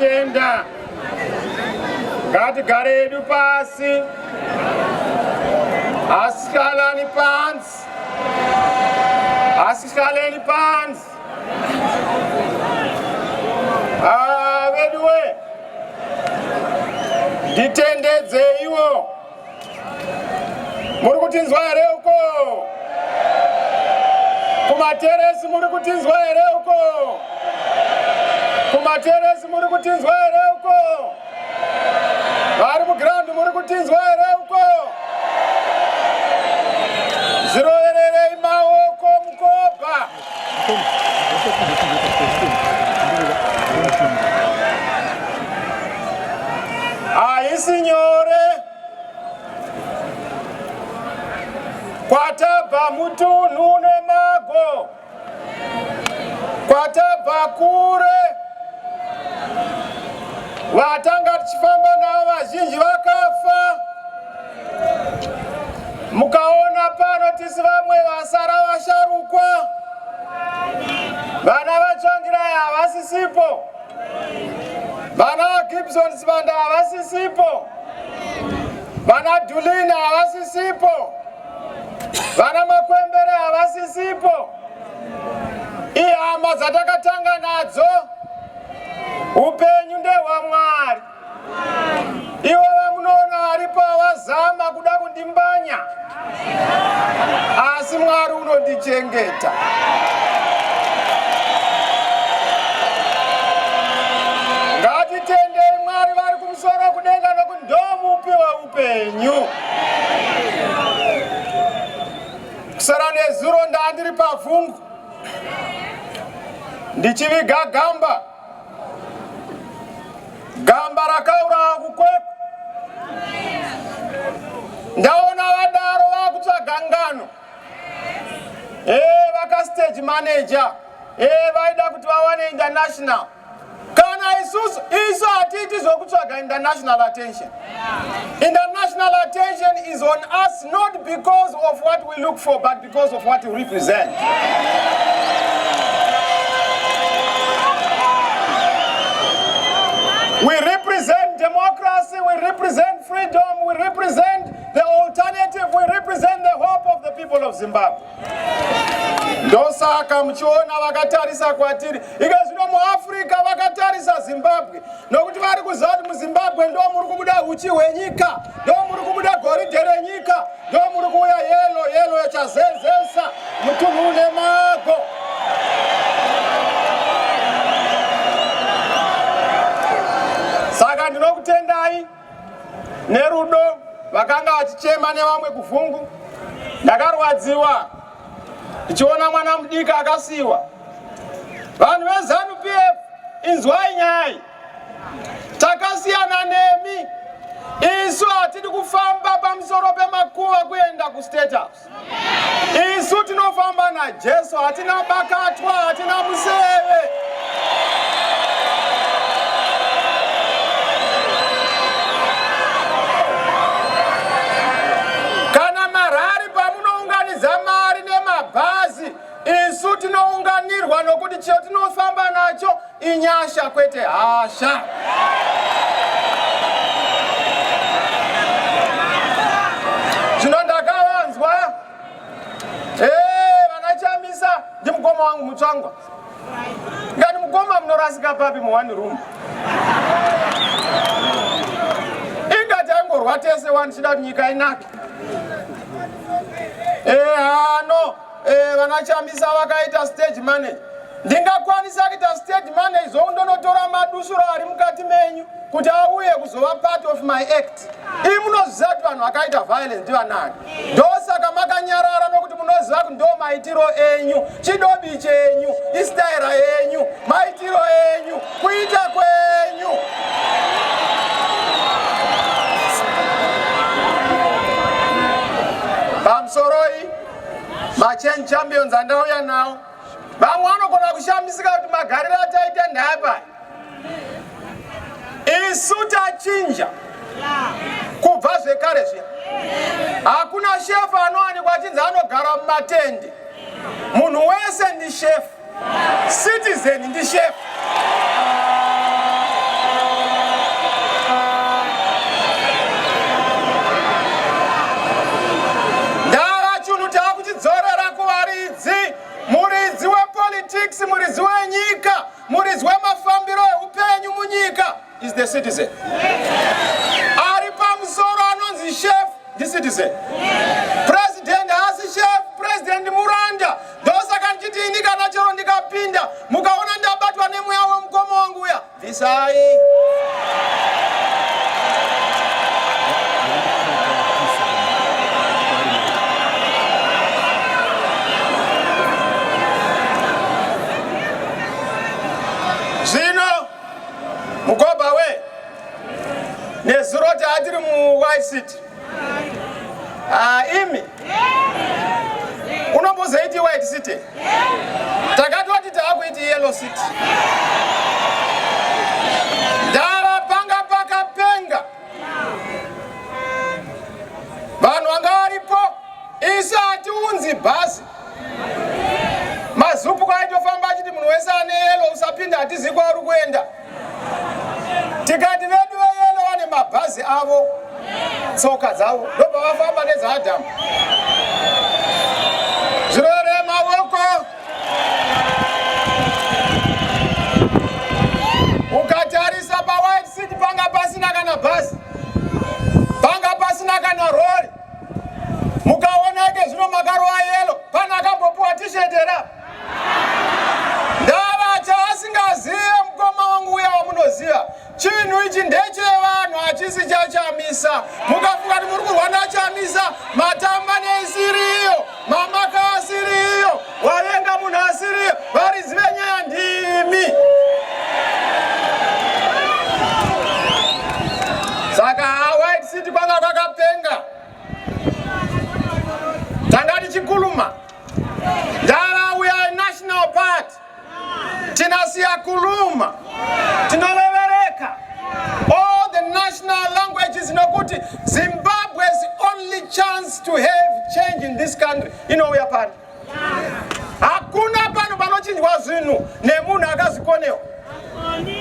Ndatenda. Ngatigare hedu pasi. Asihlalani phansi. Asihlaleni phansi. Ah, veduwe. Nditendedzeiwo. Muri kutinzwa here uko? Kumateresi muri kutinzwa here uko? Kumateresi muri kutinzwa here uko? Vari muground muri kutinzwa here uko? Zvirovererei maoko mukobva. Haisi nyore kwatabva mutunhu nemago kwatabva kure vatanga tichifamba navo vazhinji vakafa Mukaona pano tisi vamwe vasara vasharukwa, vana vaTsvangirai havasisipo, vana vaGibson Sibanda havasisipo, vana Dulina havasisipo, vana Makwembere havasisipo. Ihama dzatakatanga nadzo, upenyu ndehwaMwari. Ivo vamunoona varipo vazama kuda kundimbanya, asi Mwari unondichengeta. Ngatitendei Mwari vari kumusoro kudenga nokuti ndomupi weupenyu. Kusara nezuro ndandiri pavhungu ndichiviga gamba Gamba rakaurawa kuKwekwe. Ndaona vadaro vakutsvaga ngano. Eh, vaka stage manager. Eh, vaida kuti vawane international. Kana isusu isu hatiiti zvokutsvaga international attention. International attention is on us not because of what we look for but because of what we represent. We represent democracy, we represent freedom, we represent the alternative, we represent the hope of the people of Zimbabwe. Ndosaka muchiona vakatarisa kwatiri. Ike zvino muAfrica vakatarisa Zimbabwe nokuti vari kuziva kuti muZimbabwe ndo muri kubuda huchi hwenyika, ndo muri kubuda goridhe renyika, ndo muri kuuya yelo yelo yachazezesa mutunhu une mago. Saka ndinokutendai nerudo vakanga vachichema nevamwe kuvhungu. Ndakarwadziwa ndichiona mwana mudiki akasiyiwa. Vanhu veZanu PF inzwai nyaya, takasiyana nemi isu hatidi kufamba pamusoro pemakuva kuenda kustate house. Isu tinofamba naJesu, hatina bakatwa, hatina museve. Kana marari pamunounganidza mari nemabhazi, isu tinounganirwa nokuti chiyo tinofamba nacho inyasha kwete hasha. Zvino ndakavanzwa hey, vana Chamisa ndimukoma wangu Mutsvangwa. Ngani mukoma munorasika papi mu one room? Inga taingorwa tese wani tichida kuti nyika inake. Eh, hano eh, vana Chamisa vakaita stage manager. Ndingakwanisa kuita stage manager zvoundonotora madusuro ari mukati menyu kuti auye kuzova part of my act. Imi munoziva kuti vanhu vakaita violence ndivanani. Ndosaka makanyarara nokuti munoziva kuti ndo maitiro enyu, chidobi chenyu, istaira yenyu, maitiro enyu, kuita kwenyu. Pamusoroi machange champions andauya nawo vamwe vanogona kushamisika kuti magariro ataita ndaapai isu tachinja kubva zvekare zviya hakuna shefu anowanikwa achinzi anogara mumatende munhu wese ndi shefu citizen ndi shefu. the citizen. Ari pamusoro anonzi chef ndicitizen. President haasi chef, president muranda. Ndosaka ndichiti ini kana chero ndikapinda mukaona ndabatwa nemweya wemukoma wangu uya, bvisai. Zvino Mukobha we nezuro taatiri muWhite City. Ah, imi unombozoiti White City? Takatoti taakuiti Yellow City. Ndava panga pakapenga, vanhu vanga varipo, isu hatiunzi bhazi. Mazupu kwaitofamba achiti munhu wese ane yellow usapinda, hatizivi kwauri kuenda. Tikati vedu veyellow vane mabhazi avo, tsoka dzavo ndobva vafamba nedzaAdhamu. Zvirore maoko. Ukatarisa paWhite City panga pasina kana bhazi, panga pasina kana rori. Mukaona ike zvino makarova yellow, pana akambopiwa t-shirt here? Ndava chaasingazive mukoma wangu uya wamunoziva, chinhu ichi ndechevanhu, hachisi chaChamisa. Mukafunga kuti muri kurwa naChamisa, matamba neisiriyo, mamaka asiriyo, wavenga munhu asiriyo, varidzi venyaya ndimi. Saka White City kwanga kwakapenga, tanga tichikuluma. Ndava we are a national party, tinasiyakuluma, tinorevereka all the national languages, nokuti Zimbabwe's only chance to have change in this country inouya pano. Hakuna pano panochinjwa zvinhu nemunhu akazvikonewa.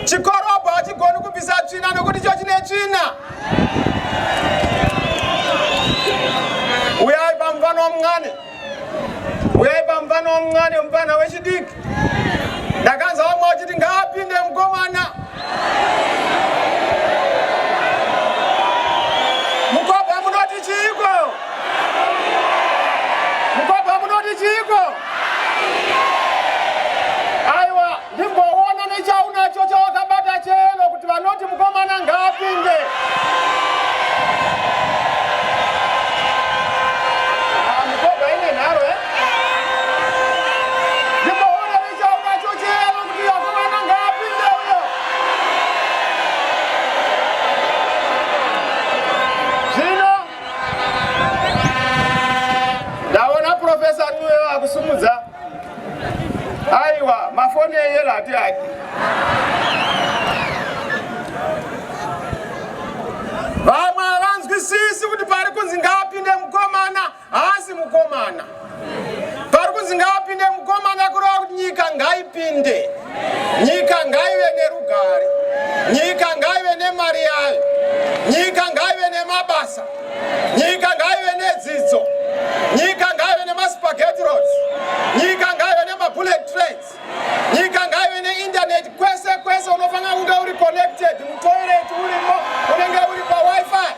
Chikorobho hachigoni kubvisa tsvina nokuti cho chine tsvina. Uyai pamufano wamungane, uyai pamufano wamungane, mufana wechidiki. Ndakanzwa vamwe vachiti ngaapinde mukomana. Mukobva munoti chiiko? Mukobva munoti chiiko? Aiwa, ndimboona nechaunacho chawakabata cheyellow kuti vanoti mukomana ngaapinde. Ah, Mukobva ine nharo, eh? Ndimboona nechaunacho cheyellow kuti vakomana ngaapinde uyo. Zvino ndaona Professor Ncube vakusumudza. Aiwa, mafoni eyellow hati adi. Vamwe havanzwisisi kuti pari kunzi ngaapinde mukomana, haasi mukomana. Pari kunzi ngaapinde mukomana kureva kuti nyika ngaipinde, nyika ngaive nerugare, nyika ngaive nemari yayo, nyika ngaive nemabasa, nyika ngaive nedzidzo, nyika ngaive nemaspaghetti roads, nyika ngaive nemabullet trains, nyika ngaive neinternet kwese kwese. Unofanira kunge uri connected, mutoilet urimo, unenge uri paWi-Fi.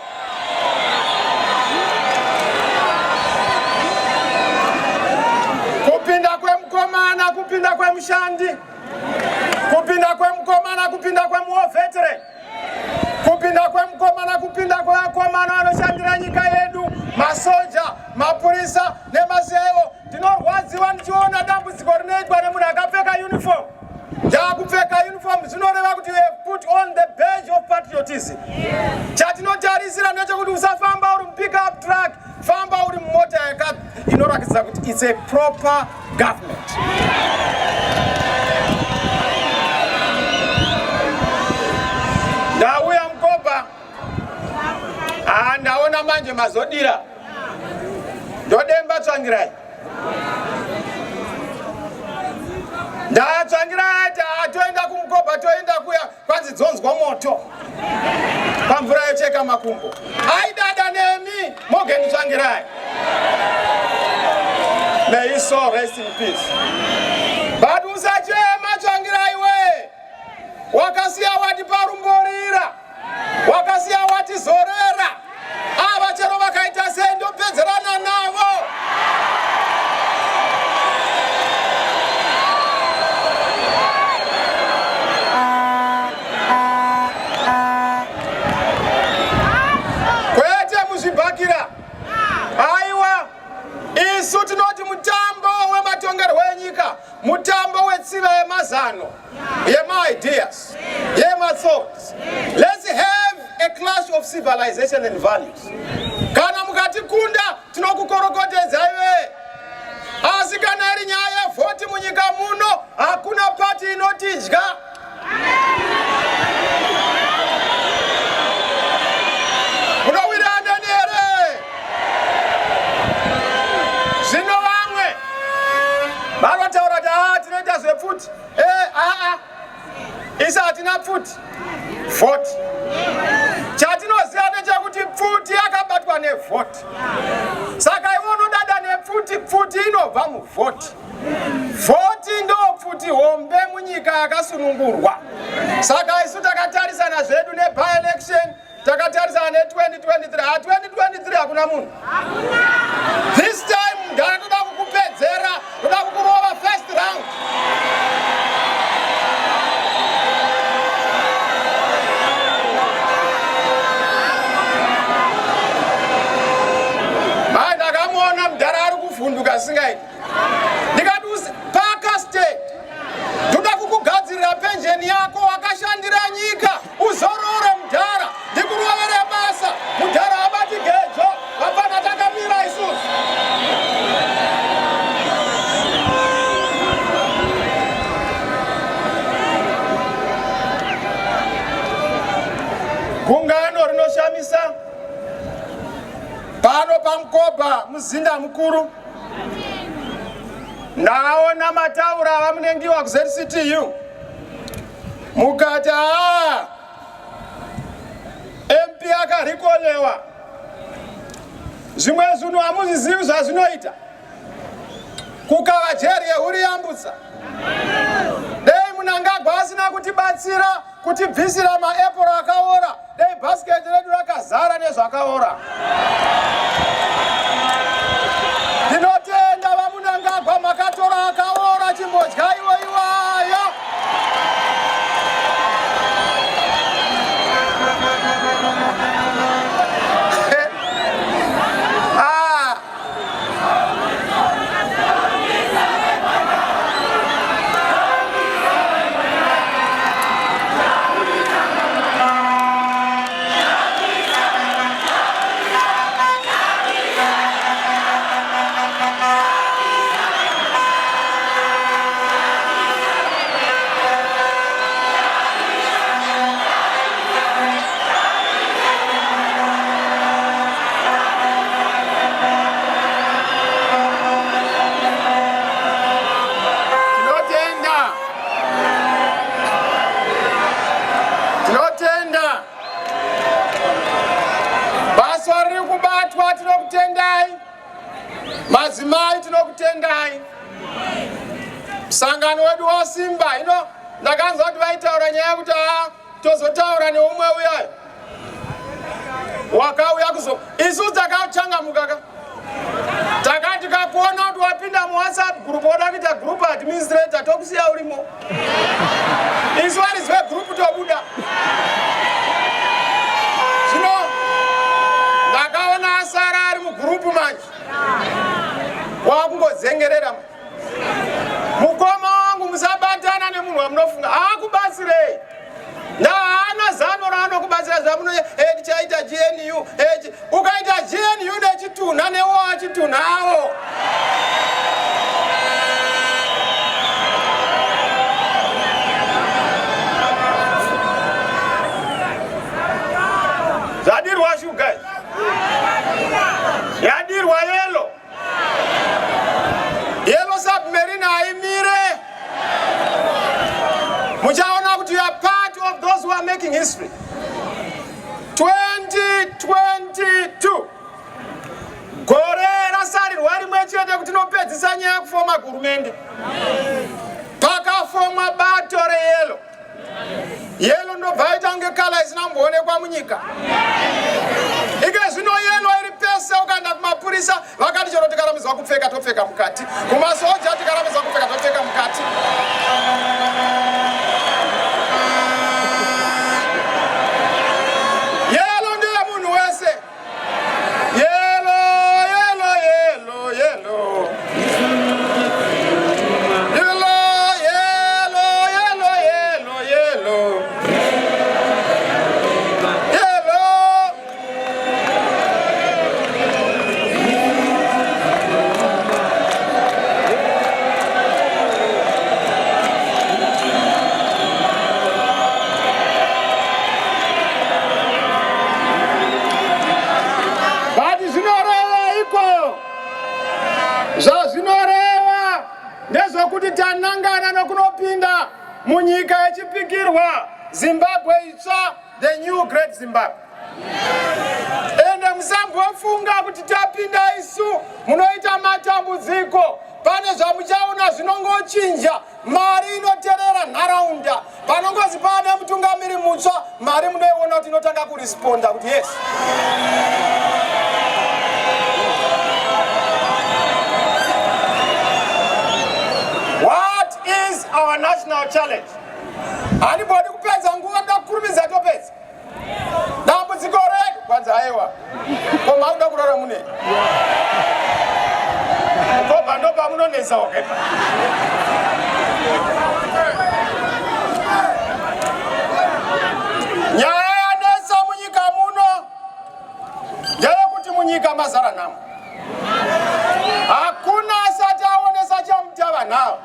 Kupinda kwemukomana kupinda kwemushandi, kupinda kwemukomana kupinda kwemuwar veteran, kupinda kwemukomana kupinda kwevakomana vanoshandira nyika yedu, masoja, mapurisa nemasevo. Ndinorwadziwa ndichiona dambudziko rinoitwa nemunhu akapfeka uniform. Ndaakupfeka uniform zvinoreva kuti you have put on the badge of patriotism. Chatinotarisira ndechekuti usafamba uri mupickup truck, famba uri mumota inoratidza kuti it's a proper government. Ndauya Mukobha, ah, ndaona manje mazodira, ndodemba Tsvangirai. Ndatsvangirai ati toenda kuMukobha, toenda kuya kwanzi dzonzwa moto pamvura yocheka makumbo. Aidada nemi Morgan Tsvangirai. May his soul rest in peace. But usachema Tsvangirai we. Wakasiya wati parumborira, wakasiya wati zorera. Ava chero vakaita sei ndopedzerana navo. Kwete muzvibhakira, aiwa. Isu tinoti mutambo wematongerwo enyika mutambo wetsiva yemazano, yemaideas, yemathoughts. Let's have a clash of civilization and values. Kana mukatikunda tinokukorokotedzai ve, asi kana iri nyaya yevhoti munyika muno hakuna pati inotidya. Munowirirana neni here? Zvino vamwe vanotaura kuti aa tinoita zvepfuti. Aa isi hatina pfuti, vhoti. Chatinoziva ndechekuti pfuti yakabatwa nevhoti. Saka iwe unodada nepfuti, pfuti inobva muvhoti. Vhoti ndo pfuti hombe munyika yakasunungurwa. Saka isu takatarisana zvedu neby-election, takatarisana ne2023. Ha, 2023 hakuna munhu. This time ndatoda kukupedzera, ndoda kukurova first round. Mai, ndakamuona mudhara ari kuvhunduka singaiti. Ndikati paka state, ndoda kukugadzirira penjeni yako, wakashandira nyika, uzorore mudhara, ndikurovere basa. Mudhara abati gejo, vapana takamira isusu. Gungano rinoshamisa pano paMkoba, muzinda mukuru. Ndaona mataura avamunengiwa kuZCTU, mukati aa MP akarikolewa. Zvimwe zvinhu hamuzvizivi zvazvinoita. Kukava jeri yehuri yambutsa. Dei Munangagwa asina kutibatsira kutibvisira maepuro akaora, dei bhasiketi redu rakazara nezvakaora. Ndinotenda vaMunangagwa, makatora akaora, chimbodyaiwo iwayo. Ah. Tinotenda, tinotenda basa riri kubatwa. Tinokutendai madzimai, tinokutendai. Musangano wedu wasimba. Ino ndakanzwa kuti vaitaura nyaya yekuti aa tozotaura neumwe uyayo wakauya kuzo. Isu takachangamuka ka, takati kakuona kuti wapinda muWhatsApp group, woda kuita group administrator, tokusiya urimo. Isu varidzi vegroup tobuda. Zvino ndakaona asara ari mugurupu, manje wakungodzengerera. Mukoma wangu, musabatana nemunhu wamunofunga aakubatsirei nahaana zano raanokubatsira. Zvamuno tichaita GNU, ukaita GNU nechitunha newo achitunhawo. Zvadirwa shuga, yadirwa yellow. Yellow Submarine haimire. Muchaona kuti you are part of those who are making history. 2022, gore rasarirwa rimwe chete kuti tinopedzisa nyaya yekufoma hurumende. Pakafomwa bato reyellow. Yellow ndobva aita kunge kala isina kumboonekwa munyika. Ike zvino yellow iri pese, ukaenda kumapurisa vakati chero tikaramidzwa kupfeka topfeka mukati, kumasoja tikaramidzwa kupfeka topfeka mukati. Yellow ndeye munhu wese. Yellow, yellow, yellow, yellow. Yellow, yellow, yellow, yellow, yellow. Yellow. But zvinoreveiko? Zvazvinoreva ndezvokuti tanangana nokunopinda munyika yechipikirwa, Zimbabwe itsva, the new great Zimbabwe. Ende musambofunga kuti tapinda isu munoita matambudziko. Pane zvamuchaona zvinongochinja. Mari inoterera nharaunda. Panongozi pane mutungamiri mutsva, mari munoiona kuti inotanga kuresponda kuti yes. What is our national challenge? Handimbodi kupedza nguva, ndakurumidza topedza. Dambudziko redu kwanzi aiwa, ko makuda kurara mune kobva ndopamunonetsa okepa. Nyaya yanetsa munyika muno ndeyekuti munyika mazara nhamo. Hakuna asati aonesa chamutava nhau.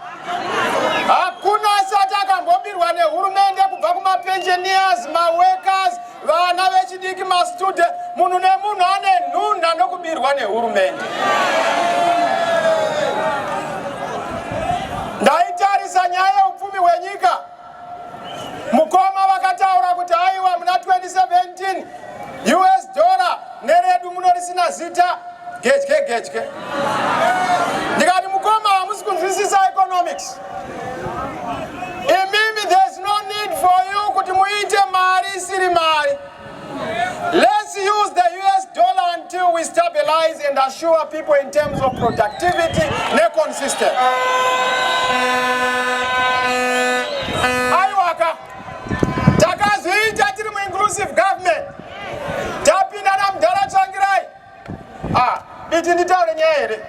Hakuna asati akambobirwa nehurumende kubva kumapensioners, maworkers, vana vechidiki, mastudent. Munhu nemunhu ane nhunha nokubirwa nehurumende. Ndaitarisa nyaya yeupfumi hwenyika. Mukoma vakataura kuti aiwa muna 2017 US dollar neredu muno risina zita gedye gedye. Ndikati mukoma hamusi kunzwisisa economics. Imimi there's no need for you kuti muite mari isiri mari. Let's use the US dollar until we stabilize and assure people in terms of productivity ne-consistent. Aiwaka, takazviita tiri mu-inclusive government. Tapinda namudhara Tsvangirai. Ah, iti nditaure nyaya here?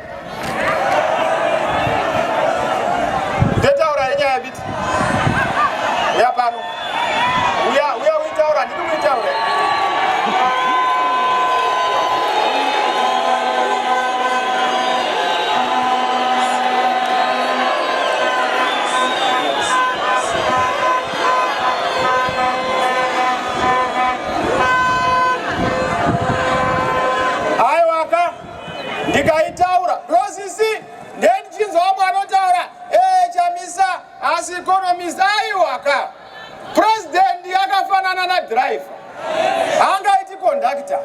Ndetaura yenyaya biti. Uya pano. Uya, uya uitaura, ndidi kuitaura. Aiwaka, ndikaitaura rosisi ndendichinzwa vamwe vanotaura ee Chamisa asi economist. Aiwaka, president akafanana nadriver, haangaiti conductor,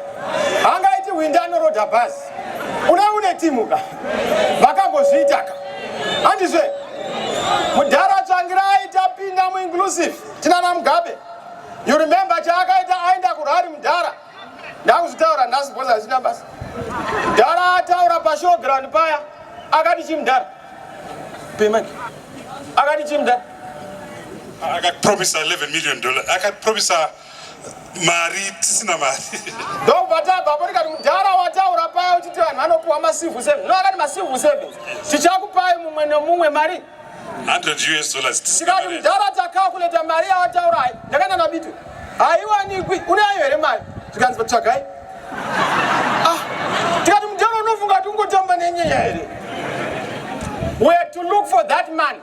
haangaiti hwindi anorodha bhazi. Une timu ka vakambozviitaka, handizve? Mudhara Tsvangirai tapinda muinclusive tinana Mugabe. You remember chaakaita? Aenda kurally mudhara. Ndakuzvitaura nhasi because hazvina basa. Mudhara ataura pashowground paya akati chii mudhara? Pemaki akati chii mudhara? Akapromisa 11 million dollar, akapromisa mari tisina mari. Ndobva tabvapo tikati mudhara wataura paya uchiti vanhu vanopuwa macivil servants, no, akati macivil servants tichakupai mumwe nemumwe mari 100 US dollars tisina Tikati mari. mudhara tacalculata mari yawataura hai ndakaenda naBitu, haiwanikwi. Unayo here mari? Zvikanzi tsvagai. Ah, tikati mudhara unofunga kuti ungotamba nenyaya here? We had to look for that money.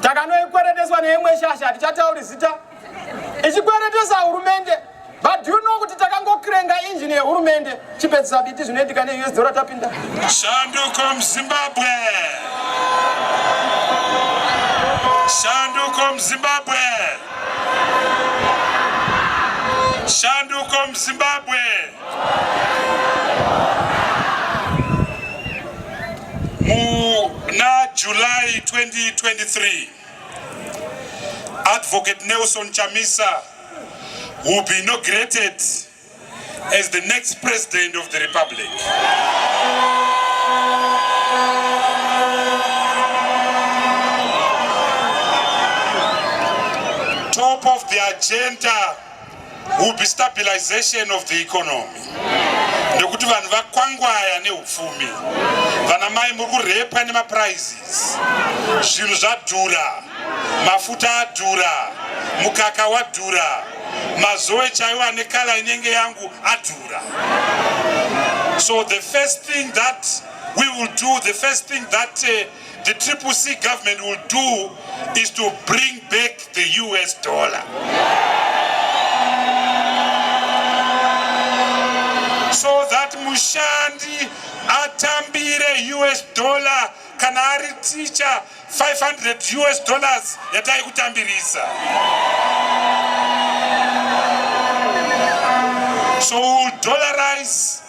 Takanoikwereteswa neimwe shasha, tichatauri zita, ichikweretesa hurumende. But do you know kuti takangokrenga injini yehurumende? Chipedzisa Biti, zvinoitika neUS dollar tapinda. Shanduko muZimbabwe, shanduko muZimbabwe, shanduko muZimbabwe. Muna July 2023. Advocate Nelson Chamisa will be inaugurated as the next president of the republic. Top of the agenda will be stabilization of the economy. Nekuti vanhu vakwangwaya neupfumi. Vana mai muri kurepwa nemaprices. Zvinhu zvadhura. Mafuta adhura. Mukaka wadhura. Mazoe chaiwo ane kala inenge yangu adhura. So the first thing that we will do, the first thing that the Triple C government will do is to bring back the US dollar. So that mushandi atambire US dollar kana ari teacher 500 US dollars yataikutambirisa. So we'll dollarize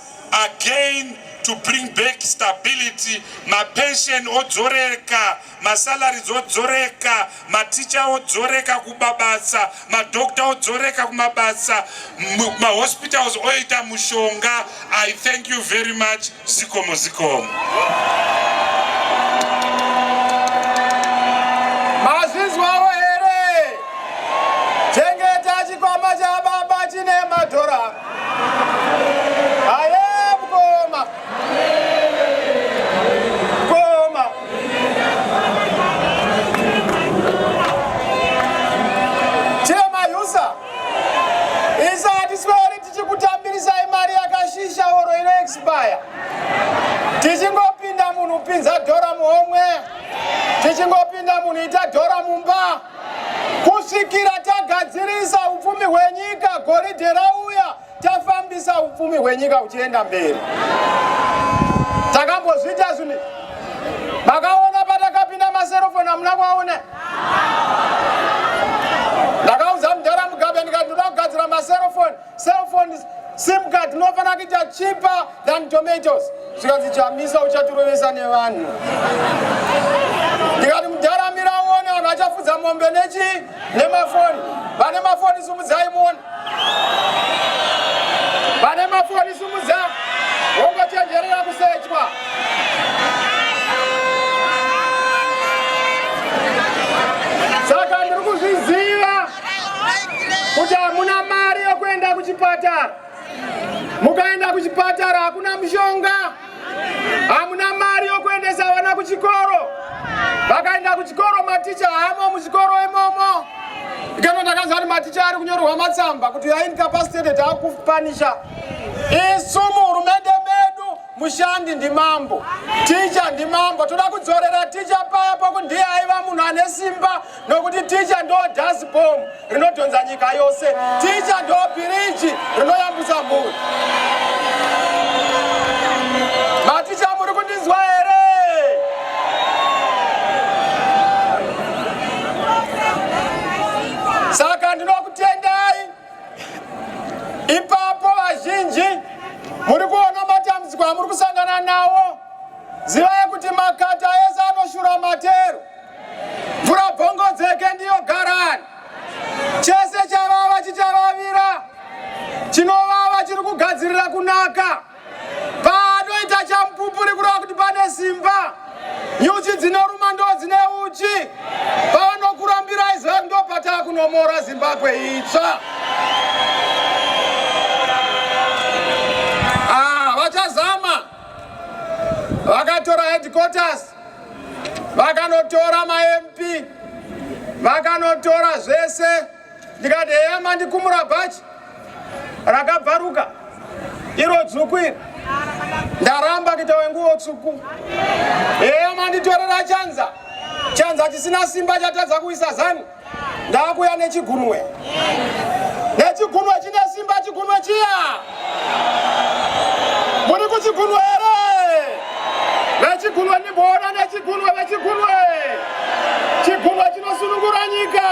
again to bring back stability. Mapension odzoreka, masalaries odzoreka, maticha odzoreka kumabasa, madoctor odzoreka kumabasa, mahospitals oita mushonga. I thank you very much. Zikomo, zikomo. Mazvinzwawo here? Chengeta chikwama chababa chine madhora. Aye mukoma. Mukoma. Chema yusa. Isa hatisweri tichikutambirisai mari yakashisha oro ino expire. Tichingopinda munhu pinza dhora muhomwe. Tichingopinda munhu ita dhora mumba. Kusvikira tagadzirisa upfumi hwenyika, goridhe rauya, tafambisa upfumi hwenyika huchienda mberi. Takambozviita zvinhu. Makaona patakapinda maserofoni hamuna kuaona? Ndakaudza mudhara Mugabe ndikati ndoda kugadzira maserofoni, cellphone sim card inofanira kuita cheaper than tomatoes. Zvikanzi Chamisa uchatirovesa nevanhu. Ndikati mudhara mira uone vanhu vachafudza mombe nechi nemafoni. Vane mafoni sumudzai muone. Vane mafoni sumudza. Wongochenjerera kusechwa. Saka ndiri kuzviziva kuti hamuna mari yokuenda kuchipatara. Mukaenda kuchipatara hakuna mushonga, hamuna mari yokuendesa vana kuchikoro. Vakaenda kuchikoro maticha hamo muchikoro imomo. Ikano ndakanzwa kuti maticha ari kunyorerwa matsamba kuti you are incapacitated, akupanisha. Isu muhurumende medu mushandi ndimambo, ticha ndimambo. Toda kudzorera ticha paya pokuti ndiye aiva munhu ane simba, nokuti ticha ndo dust bomb rinodhonza nyika yose, ticha ndo bhiriji rinoyambutsa mhuri. Maticha muri kundinzwa here? Saka ndinokutendai ipapo. Vazhinji muri kuona matambudziko amuri kusangana nawo. Zivai kuti makata ese anoshura matero. Mvura bhongodzeke ndiyo garani. Chese chavava chichavavira, chinovava chiri kugadzirira kunaka. Paanoita chamupupuri kureva kuti pane simba. Nyuchi dzinoruma ndo dzine uchi. Pavanokurambirai ziva ndo patakunomora Zimbabwe itsva. Vachazama. Vakatora headquarters, vakanotora maMP, vakanotora zvese. Ndikati heya mandikumura bhachi rakabvaruka iro dzvuku iri, ndaramba kuita wenguvo tsvuku. Heya manditorera chanza, chanza chisina simba chatadza kuisa zanu, ndakuya nechigunwe, nechigunwe chine simba, chigunwe chiya. Muri kuchigunwe here? Vechigunwe ndimboona nechigunwe, vechigunwe. Chigunwe chinosunungura nyika.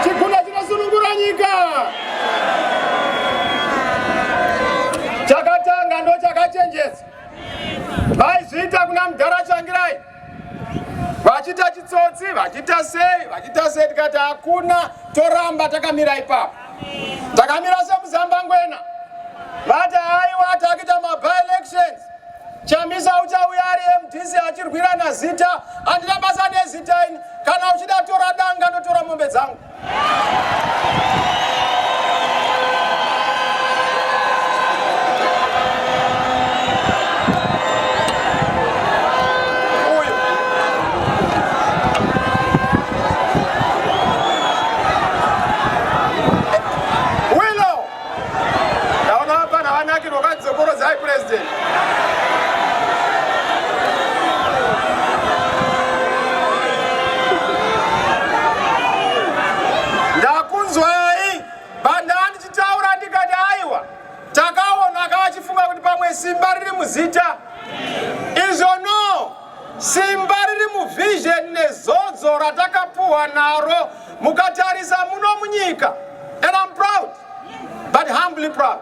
Chigunwe chinosunungura nyika. Chakatanga ndo chakachenjedza. Vaizviita kuna mudhara Tsvangirai. Vachiita chitsotsi, Vachiita sei, vachiita sei, tikati hakuna, toramba takamira ipapo. Takamira semuzambangwena. Vati haiwa, takuita maby-elections. Chamisa uchauya ari MDC achirwira nazita. Handina basa nezita ini. Kana uchida tora danga, ndotora mombe dzangu. Uyu Willow, ndaona hapana vanakirwa kadzokorodzai president. Ndakunzwai banda ndichitaura ndikati aiwa, takaona kavachifunga kuti pamwe simba riri muzita. Izvo no, simba riri muvision nezodzo ratakapuhwa naro. Mukatarisa muno munyika, and I'm proud, but humbly proud,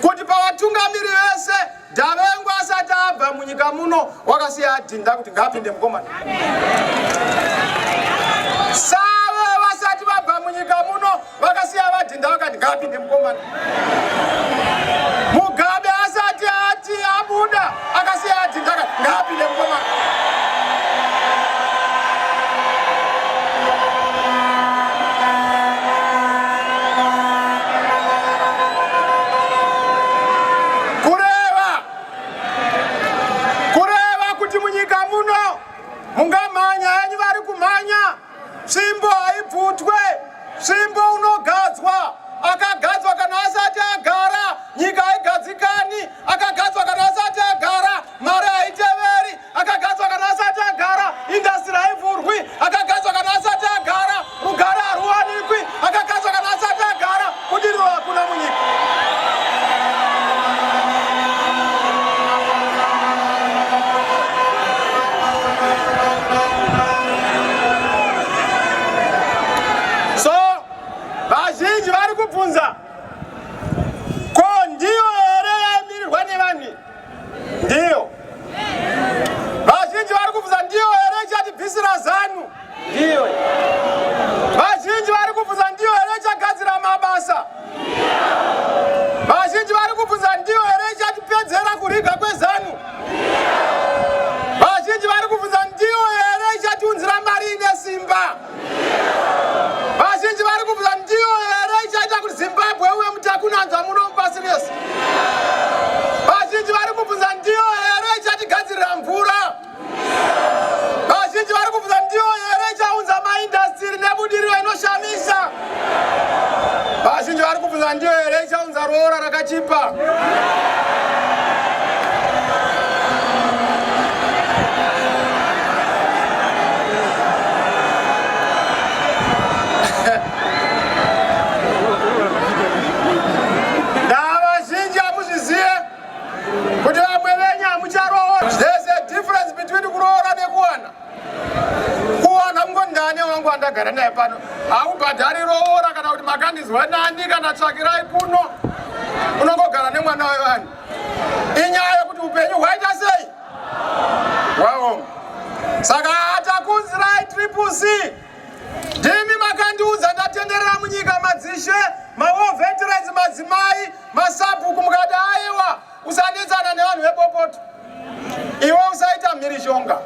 kuti pavatungamiri vese Davengwa asati abva munyika muno wakasiya adhinda kuti ngaapinde mukomana. Save vasati vabva munyika muno vakasiya vadhinda vakati ngaapinde mukomana. Mugabe asati ati abuda akasiya adhinda akati ngaapinde mukomana. Kureva kuti munyika muno mungamhanya henyu vari kumhanya, tsvimbo haibvutwe, tsvimbo unogadzwa, akagadzwa kana asati agara nyika haigadzikani, akagadzwa kana asati agara mari haiteveri, akagadzwa kana asati agara industry haivhurwi, akagadzwa kana asati agara rugare haruwanikwi, akagadzwa kana asati agara budiriro hakuna munyika. So vazhinji vari kubvunza, ko ndiyo here yaimirirwa nevanhu? Ndiyo. Vazhinji vari kubvunza, ndiyo here ichatibvisira ZANU? Ndiyo. Vazhinji vari kubvunza, ndiyo here ichagadzira mabasa? Vazhinji vari kubvunza, ndiyo here ichatipedzera kuriga kweZANU? Vazhinji vari kubvunza, ndiyo here ichatiunzira mari ine simba? Vazhinji vari kubvunza, ndiyo here ichaita kuti Zimbabwe uve mutakunanzva muno mupasi rese? Vazhinji vari kubvunza, ndiyo here ichatigadzirira mvura? Vazhinji vari kubvunza, ndiyo here ichaunza maindastiri nebudiriro inoshamisa? Vazhinji vari kubvunza, ndiyo here ichaunza roora rakachipa? Ndavazhinji hamuzvizive kuti vamwe venyu hamucharoora. There's a difference between kuroora nekuwana. Kuwana kungondane wangu andagara naye pano, haubhadhari roora kana kuti makandizwa nani kana tsvakirai kuno, unongogara nemwana wevanhu. Inyaya yekuti upenyu hwaita sei hwaoma. Saka takunzirai Triple C. Ndimi makandiudza, ndatenderera munyika, madzishe, mawar veterans, madzimai, masabhuku, mukati aiwa, usanetsana nevanhu vebopoto, iwe usaita mhirizhonga,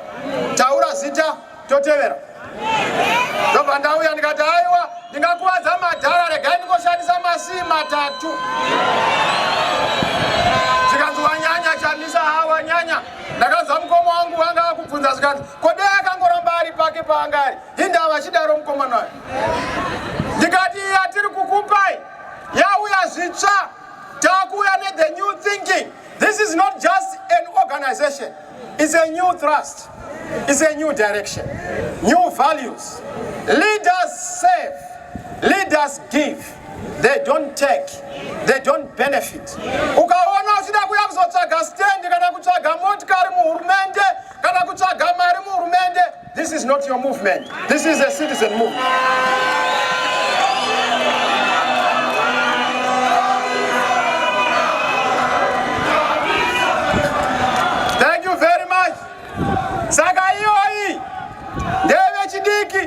taura zita totevera. Ndobva ndauya ndikati aiwa, ndingakuvadza madhara, regai ndingoshandisa masii matatu. Zvikanzi wanyanya Chamisa, ha wanyanya. Ndakanzwa mukoma wangu wanga akubvunza, zvikanzi kodei akangoramba ari pake paanga ari, hindava achidaro mukomana wayo. Ndikati yatiri kukupai yauya zvitsva, takuuya nethe new thinking. This is not just an organization, it's a new thrust, it's a new direction, new values. Leaders serve, leaders give, they don't take, they don't benefit. Ukaona uchida kuya kuzotsvaga stand kana kutsvaga motikari muhurumende kana kutsvaga mari muhurumende, this is not your movement. This is a citizen movement. Thank you very much. Saka iyoyi ndevechidiki.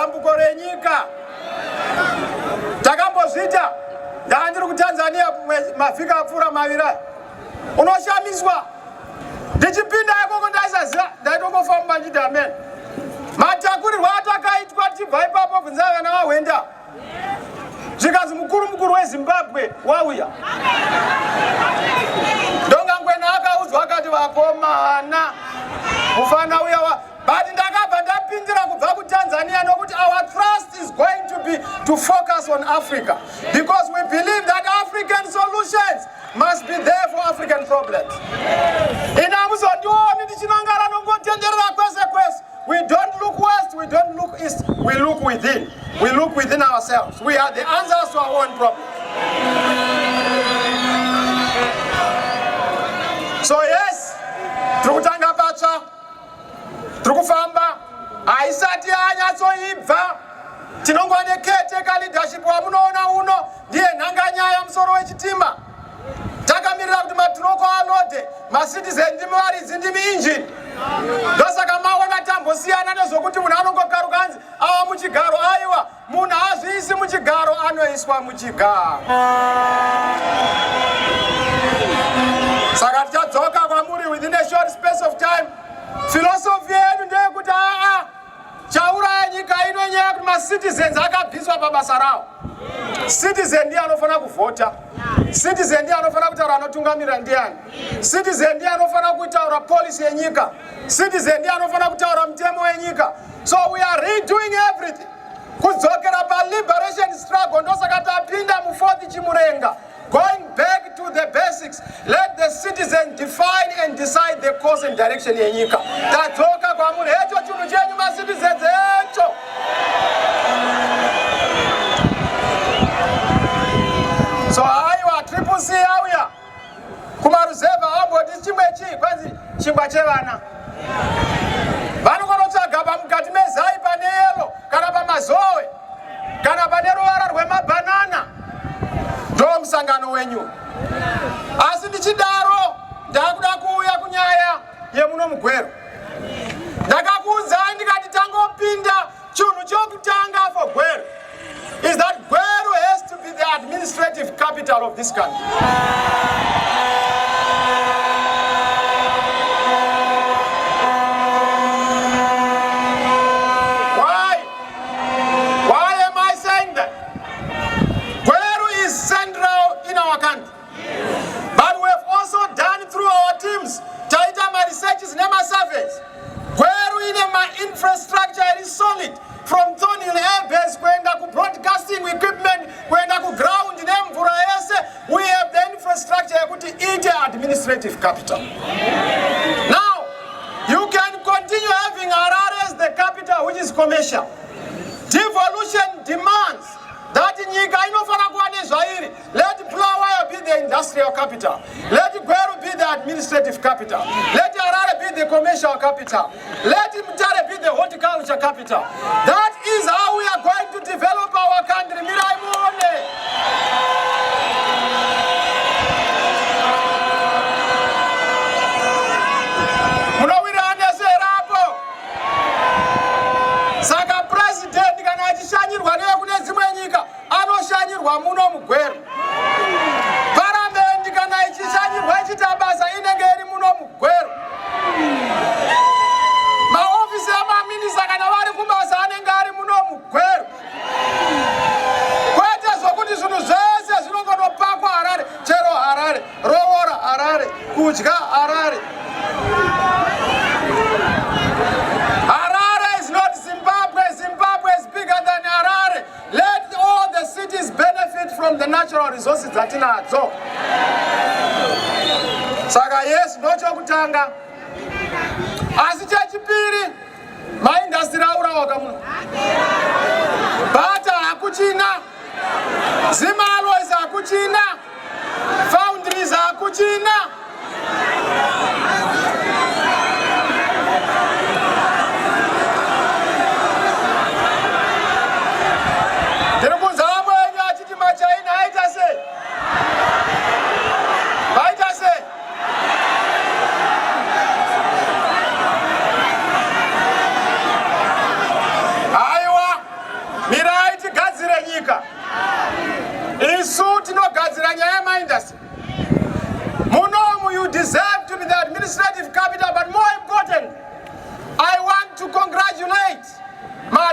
Zambuko renyika. Takambozviita, ndaa ndiri kuTanzania mavhiki apfuura maviri aya. Unoshamiswa ndichipinda ikoko, ndaisaziva, ndaitongofamba ndichiti amen. Matakurirwo atakaitwa tichibva ipapo, bvunzai vana vahwenda, zvikanzi mukuru mukuru weZimbabwe wauya. Ndongangwena akaudzwa akati vakomana mufana uya wa, but ndakabva ndapindira kubva kuTanzania nokuti our trust is going to be to focus on Africa, because we believe that African solutions must be there for African problems. Ina hamuzondioni ndichinangara nongotenderera kwese kwese. We don't look west, we don't look east, we look within. We look within ourselves. We are the answers to our own problems. So yes, tiri kutanga patsva, tiri kufamba, haisati yanyatsoibva. Tinongova necaretaker leadership wamunoona uno, ndiye nhanganyaya, musoro wechitima. Takamirira kuti matiroko alode. Macitizen ndimi varidzi, ndimi injini. Ndosaka maona tambosiyana nezvokuti munhu anongokaruka anzi ava muchigaro. Aiwa, munhu haazviisi muchigaro, anoiswa muchigaro. Saka tichadzoka kwamuri within a short space of time. Philosophy yedu ndeyekuti aa, chauraya nyika ino nyaya yekuti macitizens akabviswa pabasa rawo. Citizen ndiye anofanira kuvhota, citizen ndiye anofanira kutaura anotungamirira ndiani, citizen ndiye anofanira kutaura policy yenyika, citizen ndiye anofanira kutaura mutemo wenyika. So we are redoing everything kudzokera paliberation struggle. Ndosaka tapinda mufourth chimurenga, going back to the basics. Let the citizen define and decide the course and direction yenyika. Tadzoka kwamuri, hecho chinhu chenyu macitizens, hecho. So aiwa, Triple C auya kumaruzevha, amboti chimwe chii, kwanzi chingwa chevana. Vanokonotsvaga pamukati mezai pane yellow, kana pamazowe, kana pane ruvara rwemabhanana, ndo musangano wenyu. Asi ndichidaro, ndakuda kuuya kunyaya yemuno muGweru. Ndakakuudzai ndikati tangopinda, chinhu chokutanga for Gweru is that Gweru has to be the administrative capital of this country. Why? Why am I saying that? Gweru is central in our country. But we have also done through our teams, taita ma-researches nema-surveys. Gweru ine ma-infrastructure iri solid, from Thornhill Air Base kuenda kubroadcasting equipment, kuenda kuground nemvura yese. We have the infrastructure yekuti iite administrative capital. Now, you can continue having Harare as the capital, which is commercial. Devolution demands that nyika inofanira kuva nezvairi. Let Bulawayo be the industrial capital. Let Gweru be the administrative capital. Let Harare be the commercial capital. Let Mutare be the horticulture capital. That is how we are going to develop our country. Mirai muone. Munowirana nesu here apo? Saka president kana achishanyirwa nevekune dzimwe nyika, anoshanyirwa muno muGweru. Paramendi kana ichishanyirwa ichiita basa, inenge iri muno muGweru. Maofisi amaminista kana vari kubasa anenge ari muno muGweru, kwete zvokuti zvinhu zvese zvinongonopakwa Harare. Chero Harare, rovora Harare, kudya Harare. Harare is not Zimbabwe. Zimbabwe is bigger than Harare. Let all the cities benefit from the natural resources dzatinadzo. Saka yes, ndochokutanga. Asi chechipiri, maindastry aurawa kamuno. Bata hakuchina, Zim Alloys hakuchina, foundries hakuchina. Ndiri kunza vamwe venyu achiti maChina aita sei, vaita sei. Haiwa.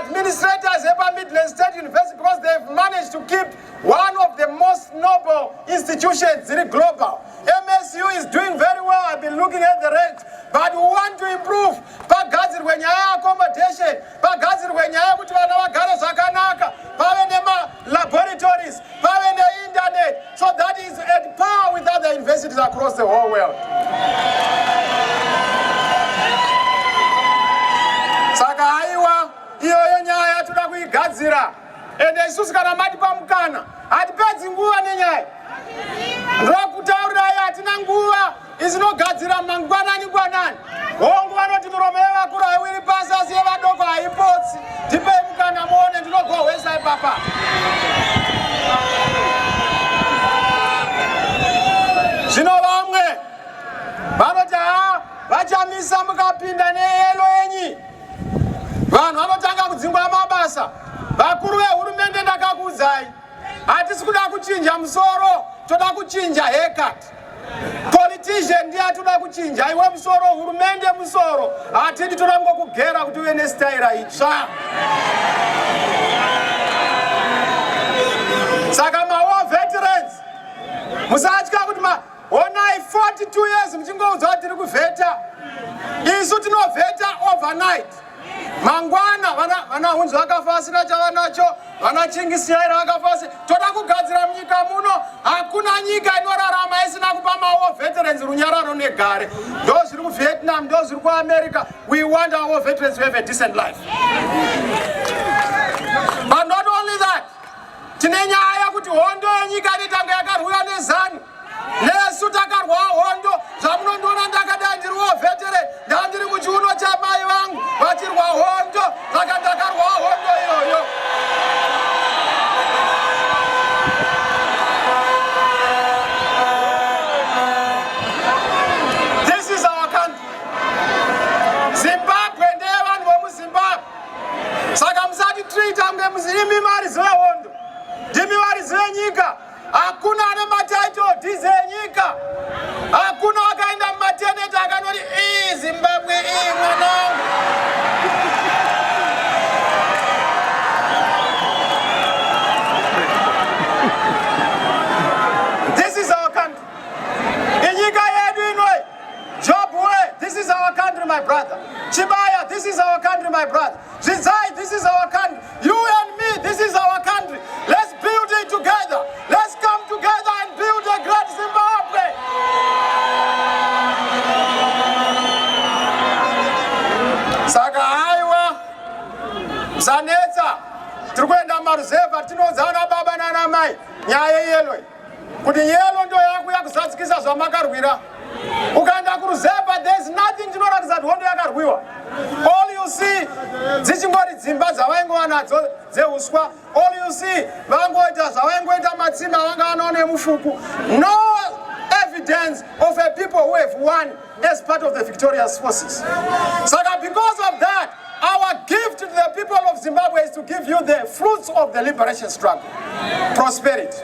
Maadministrators epaMidland State University, because they've managed to keep one of the most noble institutions dziri global. MSU is doing very well. I've been looking at the rate, but we want to improve. Pagadzirwe nyaya yeaccommodation, pagadzirwe nyaya yekuti vana vagare zvakanaka, pave nemalaboratories, pave neinternet, so that is at par with other universities across the whole world. Saka haiwa, iyoyo nyaya toda kuigadzira. Ende isusu kana matipa mukana, hatipedzi nguva nenyaya. Ndokutaurirai, hatina nguva isinogadzira mangwanani ngwanani. Hongu, vanoti miromo yevakuru haiwiri pasi, asi yevadoko haipotsi. Tipei mukana muone ndinogohwesa ipapa. Zvino vamwe vanoti, "Ha, vaChamisa, mukapinda neyellow yenyi, vanhu vanotanga kudzingwa mabasa." Vakuru vehurumende, ndakakuudzai, hatisi kuda kuchinja musoro, toda kuchinja haircut. Politician ndiye atoda kuchinja, iwe musoro, hurumende musoro hatidi, toda kungokugera kuti uve nestaira itsva. Saka mawar veterans, musatya kuti honai 42 years muchingoudzwa kuti tiri kuvheta. Isu tinovheta overnight. Mangwana vana Hunzvi vakafa vasina chavanacho, vana Chingisiraira vakafa vasi. Toda kugadzira munyika muno. Hakuna nyika inorarama isina kupa mawar veterans runyararo negare. Ndo zviri kuVietnam, ndo zviri kuAmerica. We want our war veterans to have a decent life. But not only that, tine nyaya yekuti hondo yenyika inotanga yakarwiwa neZANU. Nesu takarwa hondo. Zvamunondiona ndakadai, ndiri war veteran. Ndandiri muchiuno chamai vangu vachirwa hondo, saka ndakarwa hondo iyoyo. This is our country. Zimbabwe ndeyevanhu vomuZimbabwe. Saka musati treata kunge imi varidzi vehondo, ndimi varidzi venyika. Hakuna ane matitle deeds enyika. Hakuna akaenda mumateneti akanoti, "Ii, Zimbabwe ii, mwanangu." This is our country. Inyika yedu inoi. Job way, this is our country, my brother. Chibaya, this is our country, my brother. Zizai, this is our country. You and me, this is our country. Let's build it together. Let's come together and build a great Zimbabwe. Saka haiwa, musanetsa. Tiri kuenda mumaruzevha, tinoudza ana baba nana mai nyaya yeyellow, kuti yellow ndo yakuya kuzadzikisa zvamakarwira. Ukaenda kuruzevha, there's nothing chinoratidza kuti hondo yakarwiwa. All you see dzichingori dzimba dzavaingova nadzo dzeuswa. All you see vangoita zvavaingoita, matsime avanga vanawo nemufuku. No evidence of a people who have won as part of the victorious forces. Saka because of that, our gift to the people of Zimbabwe is to give you the fruits of the liberation struggle, prosperity.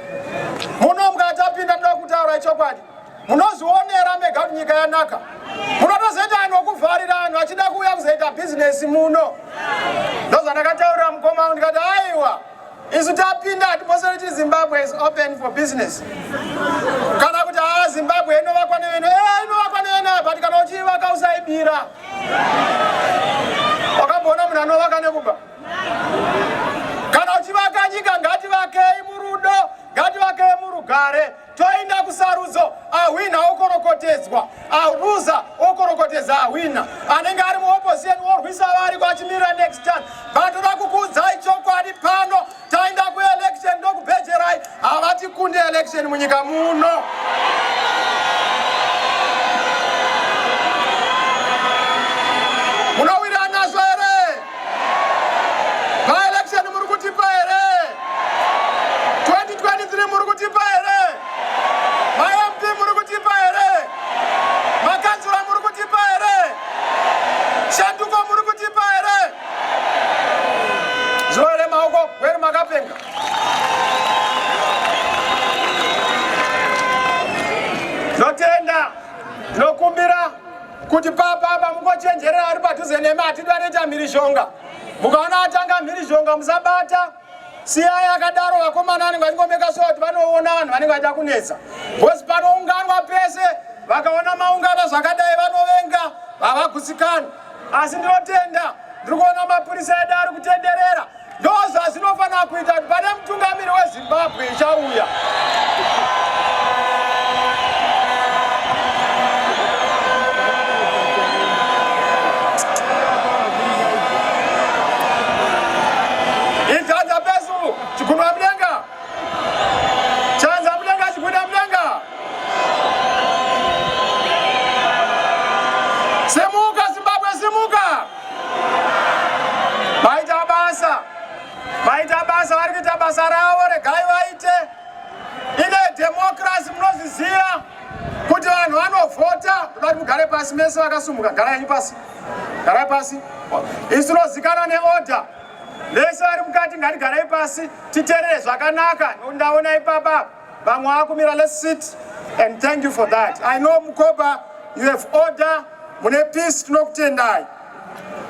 Muno mukatapinda, toda kutaura chokwadi, munozvionera mega kuti nyika yanaka. Munotozoita vanhu vokuvharira vanhu vachida kuuya kuzoita bhizinesi muno. Ndozvandakataurira mukoma wangu, ndikati, "Aiwa, isu tapinda, hatimboseri Zimbabwe is open for business," kana kuti, "Haa, Zimbabwe inovakwa nevene." E, inovakwa nevene, but kana uchiivaka usaibira. Wakamboona munhu anovaka nekuba? Kana uchivaka nyika, ngativakei murudo, ngativakei murugare. Toenda kusarudzo, ahwina okorokotedzwa, aruza okorokotedza ahwina. Anenge ari muopposition orwisa variko achimirira next time. But toda kukuudzai chokwadi pano, taenda kuelection, ndokubhejerai, havatikunde election munyika muno. Munowirana nazvo here? Paelection muri kutipa here? 2023 muri kutipa here? MaMP muri kutipa here? Makanzura muri kutipa here? Shanduko muri kutipa here? Zviroere maoko kweri, makapenga. Ndotenda. Ndinokumbira kuti papapa mungochenjerera ari padhuze nemi. Hatidi vanoita mhirizhonga. Mukaona atanga mhirizhonga musabata. Siyai akadaro vakomana vanenge vachingomeka sure kuti vanoona vanhu vanenge vachida kunetsa. Because panounganwa pese vakaona maungano zvakadai vanovenga havagutsikani. Asi ndinotenda ndiri kuona mapurisa edu ari kutenderera. Ndozvazvinofanira kuita kuti pane mutungamiri weZimbabwe ichauya. Iganza pesu chigunwa mudenga. Chanza mudenga chigwina mudenga. Simuka Zimbabwe simuka. Vaita basa. Vaita basa vari kuita basa ravo regai vaite. Ine democracy munozviziva kuti vanhu vanovhota ndoda kuti mugare pasi mese vakasumuka garai henyu pasi. Garai pasi. Isu tinozikanwa neorder. Vese vari mukati ngatigarei pasi titerere zvakanaka nekuti ndaona ipapa vamwe vakumira. Let's sit and thank you for that. I know Mkoba you have order, mune peace, tinokutendai.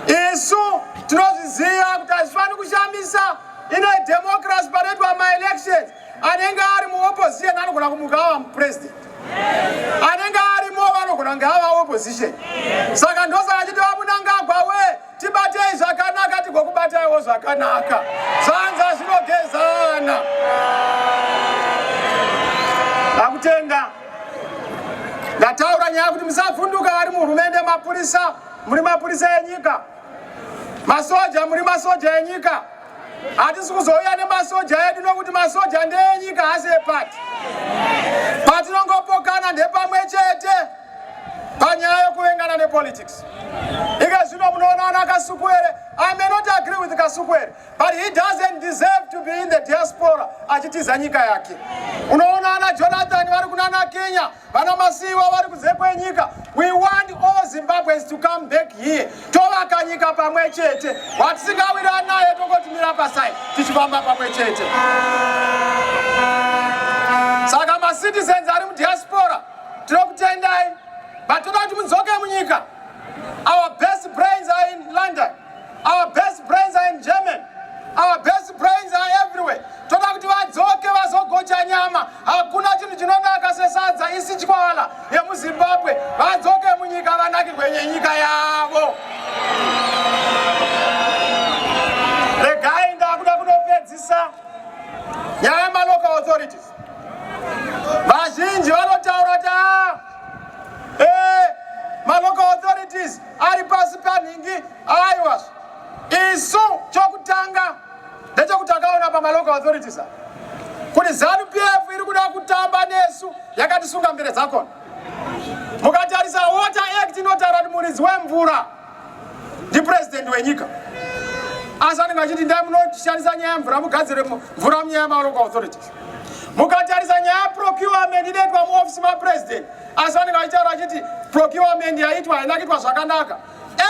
Isu tinozviziva kuti hazvifaniri kushamisa ine democracy panoitwa maelections anenge ari muopposition anogona kumuka ava mupresident anenge arimo vanogona kunge ava opposition. Saka ndosaka chiti vaMnangagwa we tibatei zvakanaka tigokubataiwo zvakanaka. Zvanza zvinogezana. Ndakutenda. Ndataura nyaya kuti musavhunduka vari muhurumende, mapurisa muri mapurisa enyika, masoja muri masoja enyika. Hatisi kuzouya nemasoja edu nokuti masoja ndeenyika hasi epati. Patinongopokana ndepamwe chete panyaya yokuvengana nepolitics. Ike zvino munoona ana Kasukuwere. I may not agree with Kasukuwere, but he doesn't deserve to be in the diaspora achitiza nyika yake. Unoona ana Jonathan vari kunana Kenya, vana Masiyiwa vari kunze kwenyika. We want all Zimbabweans to come back here, tovaka nyika pamwe chete. Watisingawirani naye tongotimira pasai tichifamba pamwe chete. Saka macitizens ari mudiaspora tinokutendai, but toda kuti mudzoke munyika. Our best brains are in London, our best brains are in Germany, our best brains are everywhere. Toda kuti vadzoke vazogocha nyama. Hakuna chinhu chinonaka sesadza isichwala yemuZimbabwe. Vadzoke munyika vanakirwe nenyika yavo. Regai ndakuda kunopedzisa nyaya yemalocal authorities. Vazhinji vanotaura kuti malocal authorities ari pasi panhingi. Aiwa, isu chokutanga ndechekuti takaona pamalocal authorities aya kuti ZANU PF iri kuda kutamba nesu yakatisunga mbere dzakona. Mukatarisa Water Act inotaura kuti muridzi wemvura ndipurezidendi wenyika, asi anenge achiti ndai munoshandisa nyaya yemvura mugadzire mvura munyaya yemalocal authorities. Mukatarisa nyaya yeprocurement inoitwa muofisi mapresident, asi vanenge vachitaura vachiti procurement yaitwa haina kuitwa zvakanaka.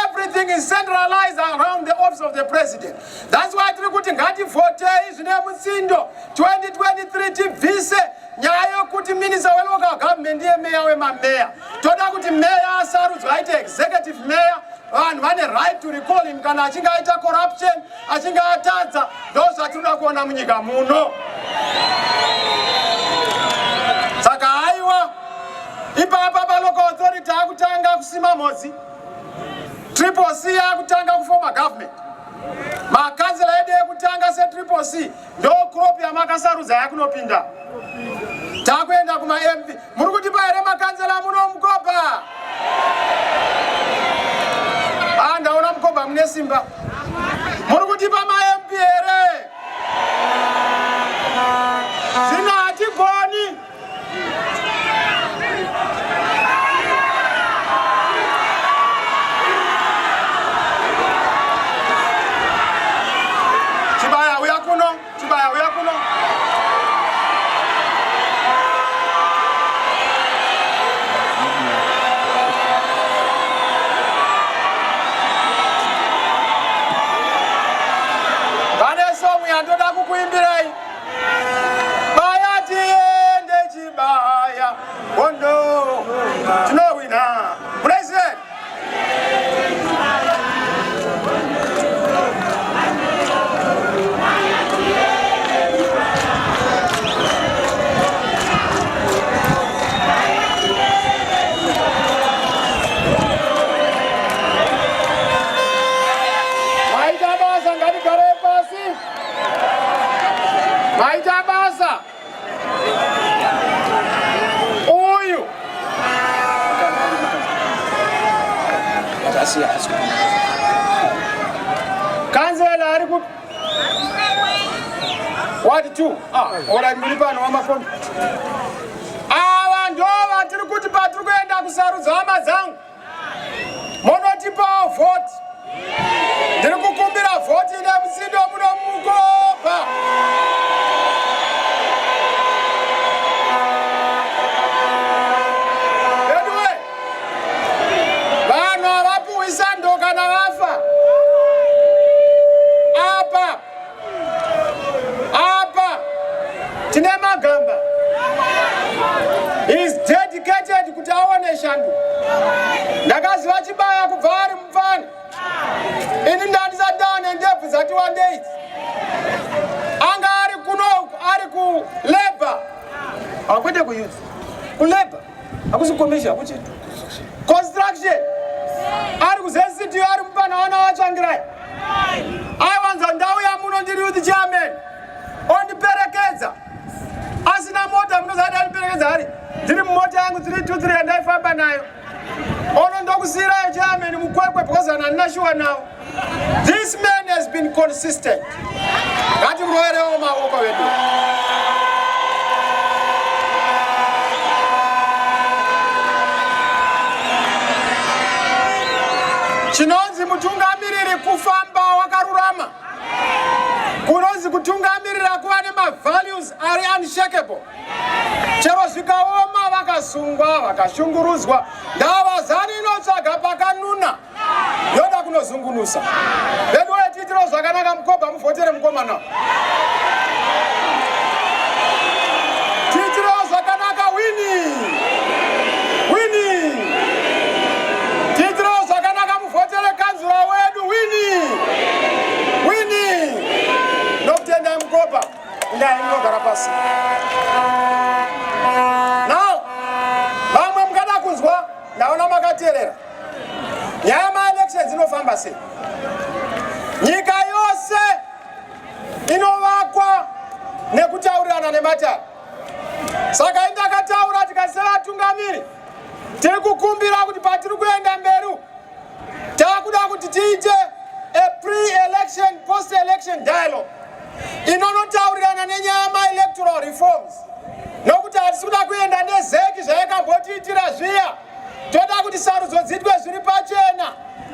Everything is centralized around the office of the president. That's why tiri kuti ngativhotei zvine mutsindo 2023 tibvise nyaya yokuti minister welocal government ndiye meya wemameya. Toda kuti meya asarudzwe aite executive mayor. Vanhu vane right to recall him kana achinge aita corruption, achinge atadza. Ndo zvatinoda kuona munyika muno. Saka haiwa ipapa palocal authority akutanga kusima mhodzi, Triple C yakutanga kufoma government. Makanzela edu ekutanga seTriple C ndo crop yamakasarudza yakunopinda. Takuenda kuma MP. Muri kutipa here makanzela muno Mkoba? Ah, ndaona Mkoba mune simba. Muri kutipa ma MP here? Zvino hatigoni. Chibaya uya kuno, Chibaya uya kuno. Pane song yandoda kukuimbirai. Baya tiende chibaya hondo tinowina. President. Asi haasi Kanzela ari ku Ward 2. Ah, alright, muri pano wamakombi. Ava ndo vatiri kuti patiri kuenda kusarudza hama dzangu. Monotipawo vhoti. Ndiri kukumbira vhoti ine mutsindo muno mukopa. Veduwe, vanhu havapuhwi sando kana vafa. Apa apa tine magamba is dedicated kuti aone shanduko. Ndakaziva Chibaya kubva ari mupfana. Ini ndandisati ndaane ndebvu dzati wandei idzi. Anga ari kuno ari ku labor. Hakwete ku youth. Ku labor. Hakusi commercial hakuchi. Construction. Ari ku ZCTU ari mupfana wana waTsvangirai. Aiwanza ndauya muno ndiri youth chairman. Ondiperekedza. Asina mota munoziva kuti andiperekedza ari. Ndiri mumota yangu 323 yandaifamba nayo. Ono ndokusiirayo chairman mukwekwe because vanhu handina shuwa nawo. This man has been consistent. Ngatimuroverewo maoko vedu. Chinonzi mutungamiriri kufamba wakarurama. Kunonzi kutungamirira kuva nemavalues ari unshakable. Chero zvikaoma vakasungwa vakashungurudzwa, ndava zanu inotsvaga pakanuna yoda kunozungunusa. Veduwe tiitiro zvakanaka mukobha muvhotere mukomana. Tiitiro zvakanaka wini. Wini. Tiitiro zvakanaka muvhotere kanzura wedu wini. Wini. Nokutendai mukobha. Ndai munogara pasi. Now, vamwe mungada kunzwa, ndaona makateerera. Nyaya yemaelections inofamba sei? Nyika yose inovakwa nekutaurirana nematare. Saka indakataura tikati sevatungamiri tiri kukumbira kuti patiri kuenda mberi takuda kuti tiite a pre-election post-election dialogue inonotaurirana nenyaya yemaelectoral reforms nokuti hatisi kuda kuenda neZEC zvayakambotiitira zviya. Toda kuti sarudzo dziitwe zviri pachena.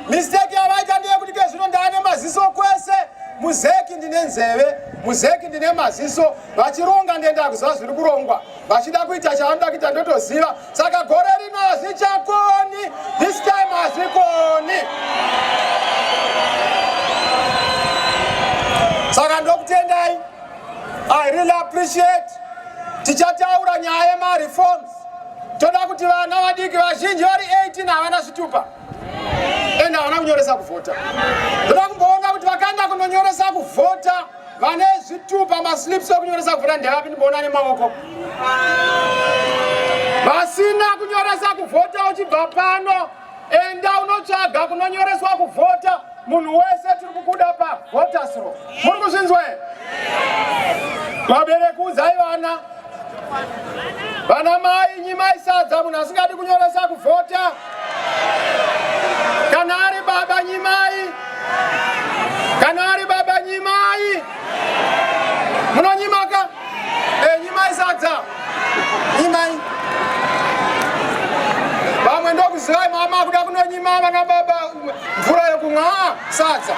Mistake yavaita ndeyekuti kezvino ndaane maziso kwese muZEC ndine nzeve, muZEC ndine maziso, vachironga ndenda kuziva zviri kurongwa, vachida kuita chavanoda kuita ndotoziva. Saka gore rino hazvichakoni, this time hazvikoni. Saka ndokutendai, I really appreciate. Tichataura nyaya yemareforms. Toda kuti vana vadiki vazhinji vari 18 havana zvitupa ende havana kunyoresa kuvhota. Toda kumboona kuti vakaenda kunonyoresa kuvhota vane zvitupa maslips ekunyoresa kuvhota ndevapi, ndimboona nemaoko. Vasina kunyoresa kuvhota uchibva pano, enda unotsvaga kunonyoreswa kuvhota. Munhu wese tiri kukuda pa voters roll. Muri kuzvinzwa here? Vabereki udzai vana. Vana mai nyimai sadza munhu asingadi kunyoresa kuvhota. Kana ari baba nyimai. Kana ari baba nyimai. Munonyimaka? Eh, nyimai sadza. Nyimai. Vamwe ndokuzivai mama kuda kunonyima vana baba mvura yokumwa sadza.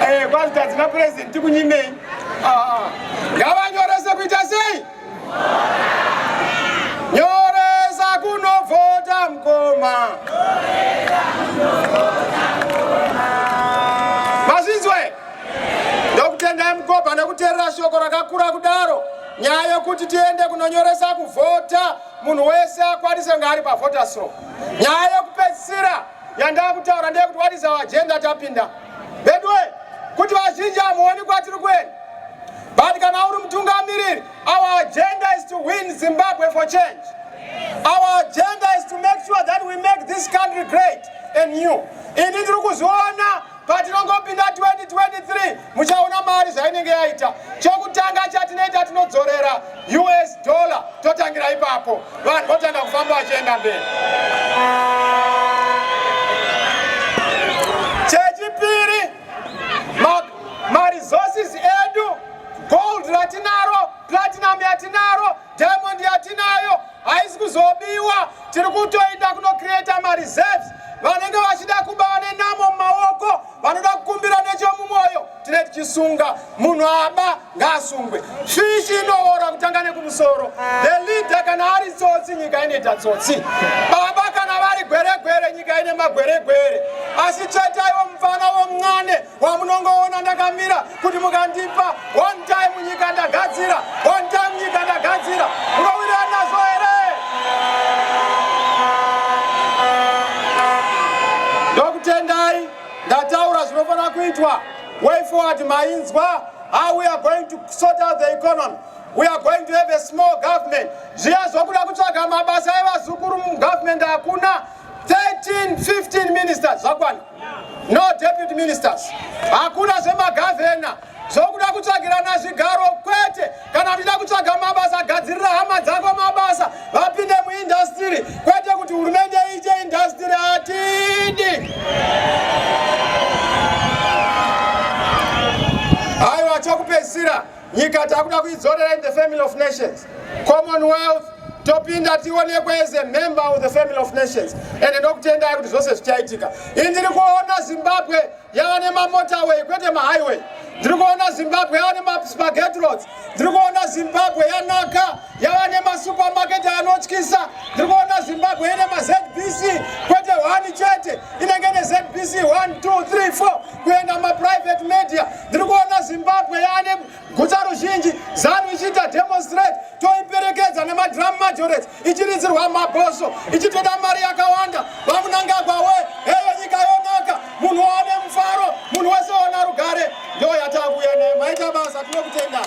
Eh, kwanzi tadzina president tikunyimei. Ah, ah. Ngavanyorese kuita sei? Nyoresa kunovhota mukoma. Mazvinzwe? Ndokutendai mukobha nekuteerera shoko rakakura kudaro. Nyaya yokuti tiende kunonyoresa kuvhota, munhu wese akwanise kunge ari pavoters roll. Nyaya yokupedzisira yandakutaura ndeyekuti what is our agenda tapinda. Veduwe, kuti vazhinji hamuoni kwatiri kuenda. But kana uri mutungamiriri, our agenda is to win Zimbabwe for change. Our agenda is to make sure that we make this country great and new. Ini ndiri kuzviona Patinongopinda 2023 muchaona mari zvainenge yaita. Chokutanga chatinoita tinodzorera US dollar, totangira ipapo, vanhu votanga kufamba vachienda mberi. Chechipiri, maresources edu, gold ratinaro, platinum yatinaro, diamond yatinayo haisi kuzobiwa. Tiri kutoenda kunocreata mareserves. Vanenge vachida kuba vane namo mumaoko, vanoda kukumbira nechemumwoyo, tine tichisunga. Munhu aba ngaasungwe. Fishi inoora kutanga nekumusoro. The leader kana ari tsotsi, nyika inoita tsotsi. Baba kana vari gweregwere, nyika ine magweregwere. Asi tsvetaiwo mufana womung'ane wamunongoona ndakamira kuti mukandipa one time nyika ndagadzira, one time nyika ndagadzira. Munowirira nazvo here? Ndokutendai, ndataura zvinofanira kuitwa. Way forward mainzwa, how we are going to sort out the economy. We are going to have a small government. Zviya zvokuda kutsvaga mabasa evazukuru mugovernment hakuna. 13 15 ministers zvakwana, no deputy ministers, hakuna zvemagavhena zvokuda kutsvagirana zvigaro, kwete. Kana uchida kutsvaga mabasa, gadzirira hama dzako mabasa, vapinde muindustry, kwete kuti hurumende iite industry, hatidi. Aiwa, chokupedzisira, nyika takuda kuidzorera in the family of nations, Commonwealth. Topinda, tionekwe as a member of the family of nations. Ende ndokutendai kuti zvose zvichaitika. Ini ndiri kuona Zimbabwe yava nemamotorway, kwete mahighway. Ndiri kuona Zimbabwe yava nemaspaghetti roads. Ndiri kuona Zimbabwe yanaka, yava nemasupermarket anotyisa. Ndiri kuona Zimbabwe ine maZBC, kwete 1 chete, inenge neZBC 1 2 3 4 kuenda maprivate media. Ndiri kuona Zimbabwe yaane gutsa ruzhinji. ZANU ichiita demonstrate, toiperekedza nemadrum majorettes, ichiridzirwa mabhoso, ichitoda mari yakawanda. VaMnangagwa we, heyo nyika yonaka, munhu waone mufaro, munhu wese waona rugare. Ndo yatakuuya nayo. Maita basa, tinokutenda.